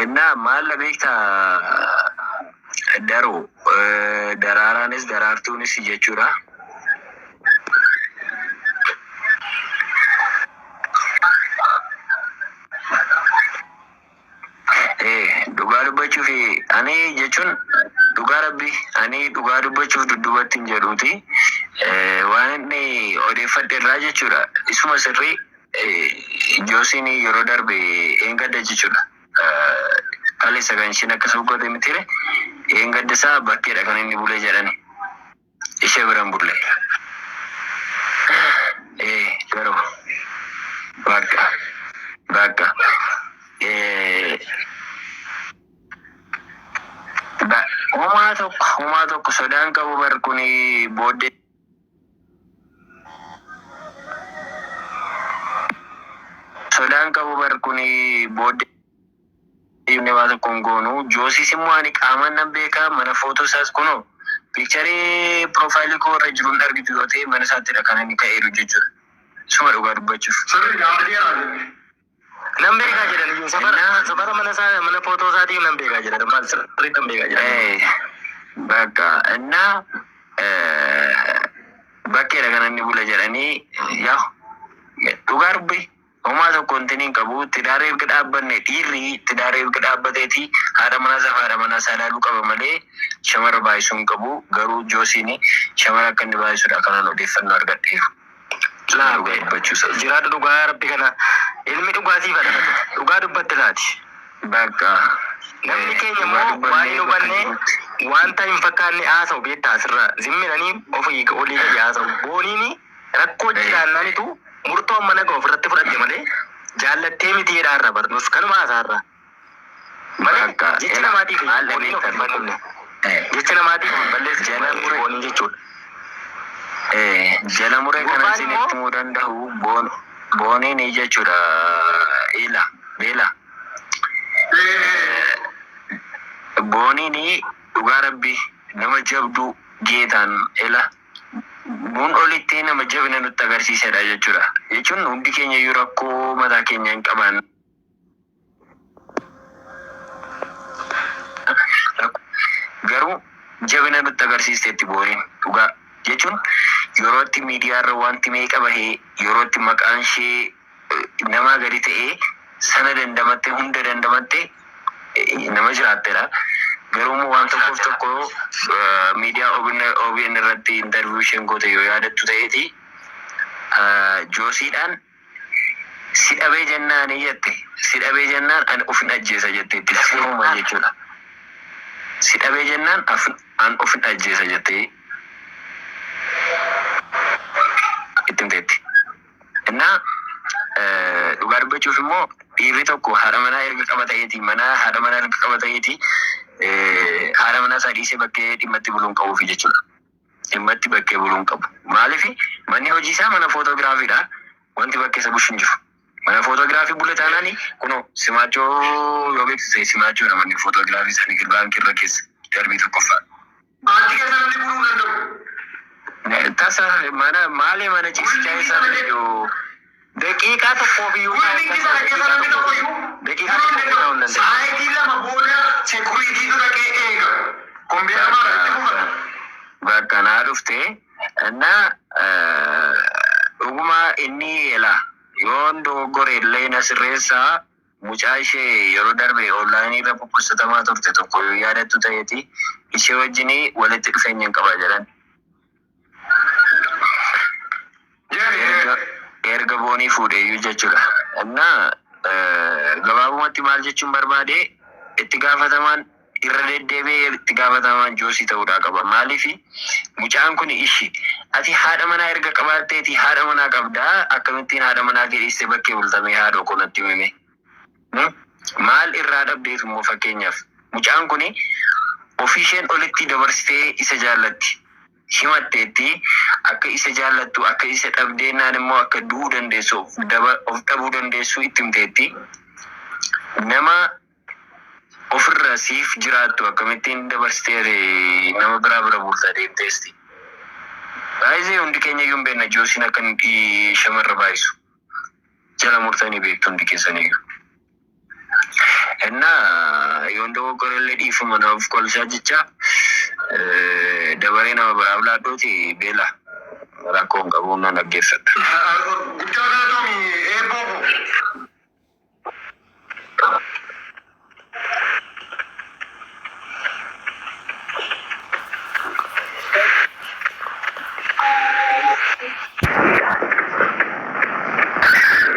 Innaa maal beektaa daroo daraaraanis daraartuunis jechuudha. Dhugaa dubbachuuf ani jechuun dhugaa rabbi ani dhugaa dubbachuuf dudduubatti hin jedhuuti. Waan inni odeeffadhe irraa jechuudha. Isuma sirrii Joosiin yeroo darbe eengadda jechuudha. Kaleessa kan isheen akkas goote mitire eengadda isaa bakkeedha kan inni bulee jedhani. Ishee bira hin bulle. Garuu bakka bakka homaa tokko sodaan qabu bar kuni booddee sodaan qabu bar kuni booddee inni waa tokko hin goonu. Joosiis immoo ani qaamaan nan beekaa, mana footoo isaas kunoo picture profile koo irra jiruun argitu yoo ta'e, mana isaattidha kan inni ka'eeru jechuudha. Suma dhugaa dubbachuuf. Sirrii argeera jenne. Nan beekaa jedhan iyyuu safara Innaa safara mana isaa, mana footoo isaatii nan beekaa jedhan, maal sirriitti nan beekaa jedhan. Bakka innaa bakkeedha kan inni bula jedhanii. Yaa dhugaa dubbi homaa tokko wanti hin qabu. Tidaara erga dhaabbanne, dhiirri tidaara erga dhaabbateeti haadha manaa isaa fi haadha manaa isaa ilaaluu qaba malee shamara baay'isuu hin qabu. Garuu Joosiin shamara akka inni baay'isuudha kanaan odeeffannoo argadheeru. Suma Laa dhugaa dubbachuu isaas. Jiraadhu, dhugaa rabbi kana ilmi dhugaa siif dhalatu, dhugaa dubbatti laati. Bakka Namni keenya dhugaa immoo waan hin dubbannee bakka hubanne jirutti. wanta hin fakkaanne haasa'u beektaa, asirraa zimminanii ofii olii gadi haasa'u. Booniin rakkoo jiraannaanitu murtoo amma naga ofirratti fudhatte malee jaallattee miti jedhaarra barnus kanuma haasaarra. Malee Bakka jecha ela namaatiif maal booniin of hin dhabeettan balleessine. Jecha namaatiif hin balleessine jala mure booniin jechuudha. Jala muree kanan Gurbaan isinitti immoo himuu danda'u booniin jechuudha, ila beela booniin dhugaa rabbi nama jabduu geetaan ela nuun olitti nama jabina nutti agarsiisedha jechuudha. Jechuun hundi keenya iyyuu rakkoo mataa keenya hin qaban. Garuu jabina nutti agarsiisteetti booniin dhugaa. Jechuun yeroo itti miidiyaa irra wanti meeqa bahee, yeroo itti maqaan ishee namaa gadi ta'ee sana dandamatte, hunda dandamatte nama jiraattedha. Garuu immoo waan tokkoof tokko miidiyaa OBN irratti interview isheen goote yoo yaadattu ta'eeti, Joosiidhaan "Si dhabee jennaani," jette. "Si dhabee jennaan ani ofin ajjeesa," jetteetti siruma jechuudha. "Si dhabee jennaan an ofin ajjeesa," jettee itti himteetti. Innaa dhugaa dubbachuuf immoo dhiirri tokko haadha manaa erga qaba ta'eeti, mana haadha manaa erga qaba ta'eeti, haadha manaa isaa dhiisee bakkee dhimma itti buluu hin qabuufi jechuudha. Dhimma itti bakkee buluu hin qabu. Maaliif? Manni hojii isaa mana footogiraafiidha. Wanti bakkee isa bulchu hin jiru. Mana footogiraafii bule taanaani kunoo simaachoo yoo beeksise, simaachoodha manni footogiraafii isaanii, baankii irra keessa darbii tokkoffaa. Achi keessa namni buluu hin danda'u. Tasa mana maalee mana ciisichaa eessa iyyuu Daqiiqaa tokkoof iyyuu taa'uu hin Building sana danda'u. keessa Daqiiqaa namni tokkoof tokko iyyuu daqiiqaa buluu hin tokkoof taa'uu hin danda'u. danda'u. Sa'aatii 2 booda securitytu dhaqee eega. Kun beekamaadha, itti Bakka fufa. Bakka naa dhufte na dhuguma inni ela yoon dogoggore illee na sirreessaa. Mucaa ishee yeroo darbe online irra poppostatamaa turte tokko yoo yaadattu ta'eeti, ishee wajjin walitti dhufeenya hin qaba jedhan. Erga boonii fuudheeyyuu jechuudha. Innaa gabaabumatti maal jechuun barbaade, itti gaafatamaan irra deddeebi'ee itti gaafatamaan Joosii ta'uudhaa qaba. Maaliif mucaan kun ishi ati haadha manaa erga qabaatteeti, haadha manaa qabdaa, akkamittiin haadha manaa kee dhiistee bakkee bultamee haadha koo natti himime? Maal irraa dhabdeetu immoo? Fakkeenyaaf mucaan kun ofiisheen olitti dabarsitee isa jaallatti. Himatteetti akka isa jaallattu, akka isa dhabdeennaan immoo akka du'uu dandeessu, of dhabuu dandeessu itti himteetti. Nama ofirra siif jiraattu akkamittiin dabarsitee nama biraa bira bulta deemteesti? Baay'ee hundi keenya iyyuu hin beekna Joosiin akka inni shamarra baay'isu. Jala murtanii beektu hundi keessaniyyuu. Innaa yoon dogoggorellee dhiifama naaf kolchaa jecha dabaree nama biraaf laadhuuti beela rakkoo hin qabu nan dhaggeeffadha. Guddaa galatoomi eebboo ko.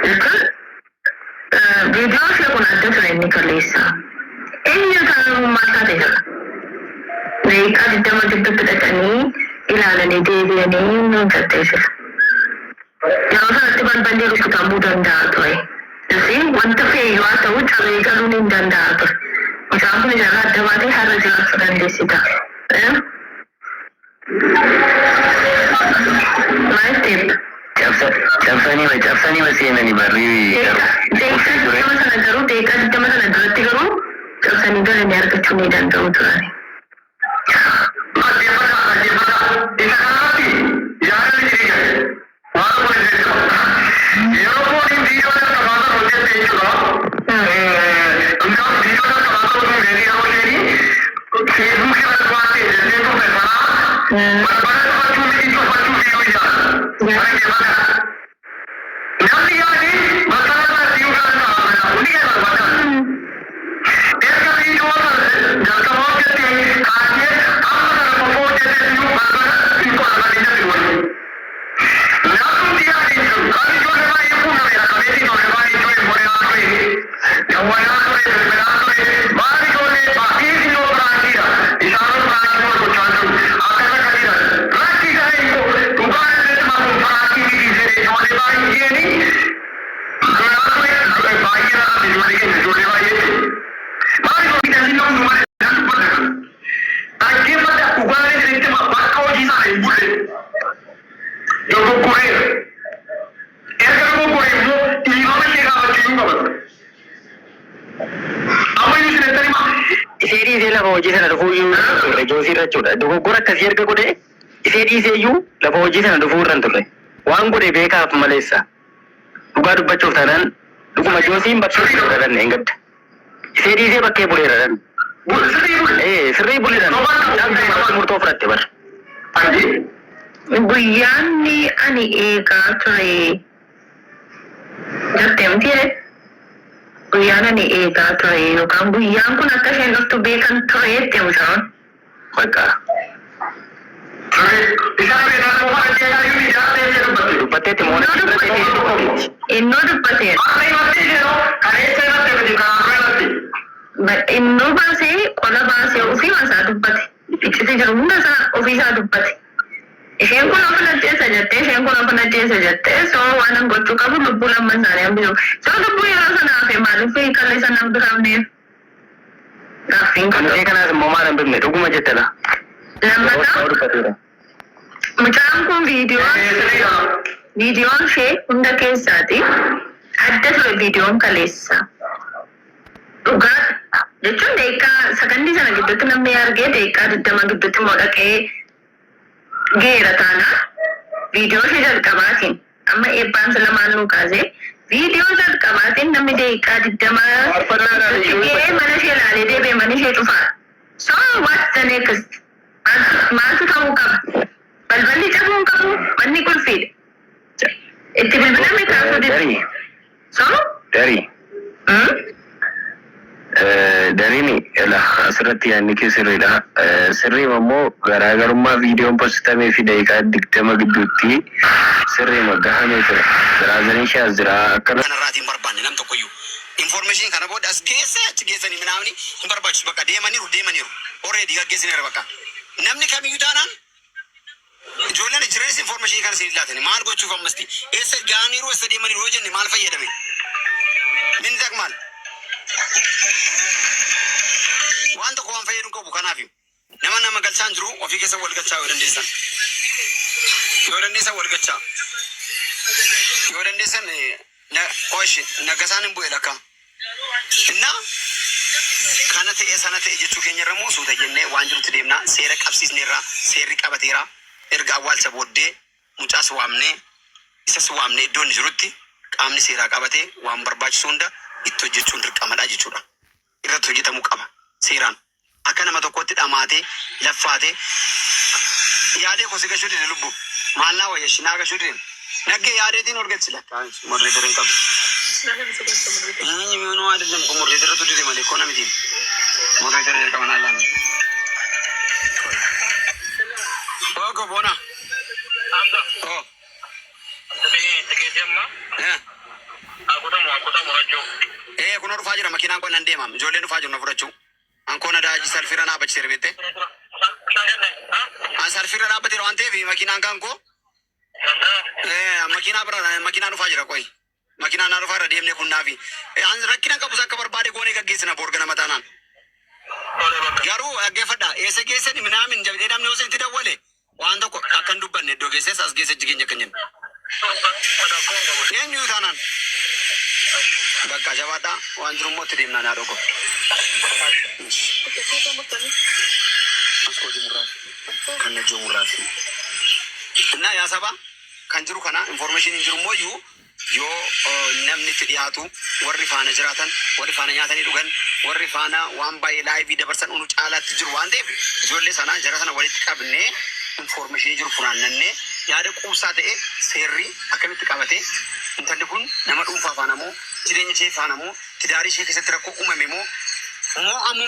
Jechuun viidiyoo ishee kun adda ture inni kaleessa. Eenyu taanaan maal taate jira. Daqiiqaa 20 gidduutti dhaqanii ilaalanii deebi'anii nuun jettee jira. Yeroo sanatti balballi rukutamuu danda'a ture. Yookiin wanta fe'eyyuu haa ta'u cabee galuun hin danda'a ture. Mucaan kun ijarraa adda baatee har'a jiraachuu dandeessi ta'a. My step. Cabsanii cabsanii seenanii barrii Daqiiqaa ture. 20 sana garuu, daqiiqaa 20 sana duratti garuu cabsanii galanii argachuu ni danda'u turani. Dhaggeeffadhaa, dhaggeeffadhaa. Isa kanarratti yaada ni gale. Waan kun jechuudha. Yeroo fooniin viidiyoo jalqabaa sana hojjette jechuudha. Mucaan viidiyoo jalqabaa sana osoo hin yeroo isheen Feesbuukii irratti waan ta'e jettee turte sanaa balbala cufachuu miti, cufachuu fiyyuu ijaan. Dhaggeeffadhaa. Namni yaade bakka irratti iyyuu kan ta'an hundi keessa barbaadan. Erga viidiyoo sana jalqaba hojjette kaasee amma sana qofa hojjette iyyuu balbala hin qoratanii jirti wayii. Namni yaade jiru kan ijoollee baay'ee quunnameera qabeetti ijoollee baay'ee ijoollee morinaa ture, dawwalaa ture, bilbilaa ture, maal ijoollee baay'ee iyyoo biraankiidha. Isaan biraankii wal gochaa jiru. Akkas akkasiidha. Rakki kana immoo dhugaa irratti makuun biraankii miti jedhee ijoollee baay'eeni lolaa ture, baay'ee rarraate ijoollee keenya ijoollee baay'ee. Maal ijoollee namni hundumaa nan dubbata kana. Dhaggeeffadha, dhugaalee jedhetti bakka hojii sana hin bulle. Dogoggoreera. Erga dogoggoree immoo dhiifama ishee gaafachuu iyyuu qaba ture. Amma iyyuu isin himaa. Ishee dhiisee lafa hojii sana dhufuu iyyuu hin turre Joosii irra jechuudha. Dogoggora akkasii erga godhe ishee dhiisee iyyuu lafa hojii sana dhufuu irra hin turre. Waan godhe beekaaf maleessa. Dhugaa dubbachuuf taanaan dhuguma Joosiin bakkee buleera dhanne hin gadda. Ishee dhiisee bakkee buleera dhanne. Sirrii bulle. Ee, sirrii buleera. Mucaan murtoo fudhatte bara. Andi. Guyyaan ani eegaa ture jettee miti, guyyaan ani eegaa ture yookaan guyyaan kun akka isheen dhuftu beekan ture jette mucaan. Bakka Sirrii. Isaan beekaa qofa dhaggeessaa iyyuu ijaartee ishee dubbatte. Dubbatteetti moona dubbatteetti. Innoo dubbateera. Har'a himattee isheenoo kaleessa himatte miti, kanaan dura himatte. Innoo baasee, qola baasee ofii isaa dubbate. Icciti jiru hunda isaa ofii isaa dubbate. Isheen kun of ajjeesa jettee, isheen kun of ajjeesa jettee, soo waan an gochuu qabu lubbuu lamman isaanii hambisu. Soo lubbuu yeroo sana hafe maaliif kaleessa nan biraamneef? Gaaffiin Kan kun. ishee kanaas immoo maal hin bifne dhuguma jettela. Lammataa Dubbateera. mucaan kun viidiyoon ishee hunda keessaati adda ture viidiyoon kaleessa. Dhugaa jechuun daqiiqaa sakandii sana gidduutti namni argee daqiiqaa 20 gidduutti immoo dhaqee geera taana viidiyoo ishee jalqabaatiin amma eebbaan lamaan nuu kaasee viidiyoo jalqabaatiin namni daqiiqaa 20 gidduutti ga'ee mana ishee ilaalee deebi'e, mana ishee cufaa. So what's the next? Maaltu ta'uu qaba? Balballi cabuu hin qabu, manni qulfiidha. Itti bilbilame kaasuu dide. Darii, So, darii. Dariin ela asirratti yaadni kee sirriidha. Sirriima immoo garaagarummaa viidiyoon postitamee fi daqiiqaa 20 gidduutti sirriima gahamee ture. Biraaziliin ishee as jira akkana. Kanarraatiin hin barbaanne nam tokkoyyuu. Information kana booda as geesse achi geessanii minaamni hin barbaachisu, bakka deemaniiru deemaniiru. Already gaggeessineera bakka. Namni kamiyyuu taanaan ijoolleen jireenis information kana isin laatani maal gochuuf ammasti eessa gaaniiru, eessa deemaniiru yoo jenne maal fayyadame? Min maal? Waan tokko waan fayyadu hin qabu. Kanaaf nama nama galchaa hin jiru, ofii keessa wal galchaa yoo dandeessan. Yoo dandeessan wal galchaa. Yoo dandeessan oishi nagasaan hin bu'e lakka. Innaa kana ta'e sana ta'e jechuu keenya irra immoo suuta jennee waan jirutti deemnaa, seera qabsiisneerra, seerri qabateera. Erga awwaalcha booddee mucaas waamnee isas waamnee iddoo inni jirutti qaamni seeraa qabatee waan barbaachisu hunda itti hojjechuun dirqamadha jechuudha. Irratti hojjetamuu qaba seeraan. Akka nama tokkotti dhamaatee laffaatee yaadee kosi gashuu dide lubbu. Maal naa wayya naa gashuu dide. Naggee yaadeetiin ol galchi lakkaa moderator hin qabdu. Inni mi'oonuu አይደለም እኮ moderator tu dide malee koo namiti. Moderator jedhama naa laanne. Ogo bona. Oh. Eh. Eh kunoo dhufaa jira makiinaan kun nan deema. Ijoolleen dhufaa jiru na fudhachuu. Ankoo na daaji salfiirra dhaabachiseera beektee. An salfiirra dhaabbateera waan ta'eef makiinaan kan koo makiinaa bira makiinaa dhufaa jira qoy. Makiinaa naa dhufaa irra deemnee kunnaafi. An rakkina qabus akka barbaade goonee gaggeessina boorgana mataanaan. Garuu dhaggeeffadha eessa geessani minaamin jedhee namni yoo itti dawwale waan tokko akka hin dubbanne iddoo geesses as geesse jigeenya kan jennu. Eenyu taanaan? Bakka jabaadhaa waan jiru immoo itti deemnaa naa dhoko. Maskooti murraaf kan najjoo murraaf. እና yaa saba kan jiru kana information hin jiru immoo iyyuu yoo namni itti dhiyaatu warri faana jiraatan, warri faana nyaatanii dhugan, warri faana waan baay'ee live dabarsan unu caalaatti jiru waan ta'eef ijoollee sana jara sana walitti qabnee information jiru funaannannee yaada quubsaa ta'e seerri akkamitti qabatee intalli kun nama dhuunfaa faana moo jireenya ishee faana moo tidaarii ishee keessatti rakkoo uumame moo moo ammoo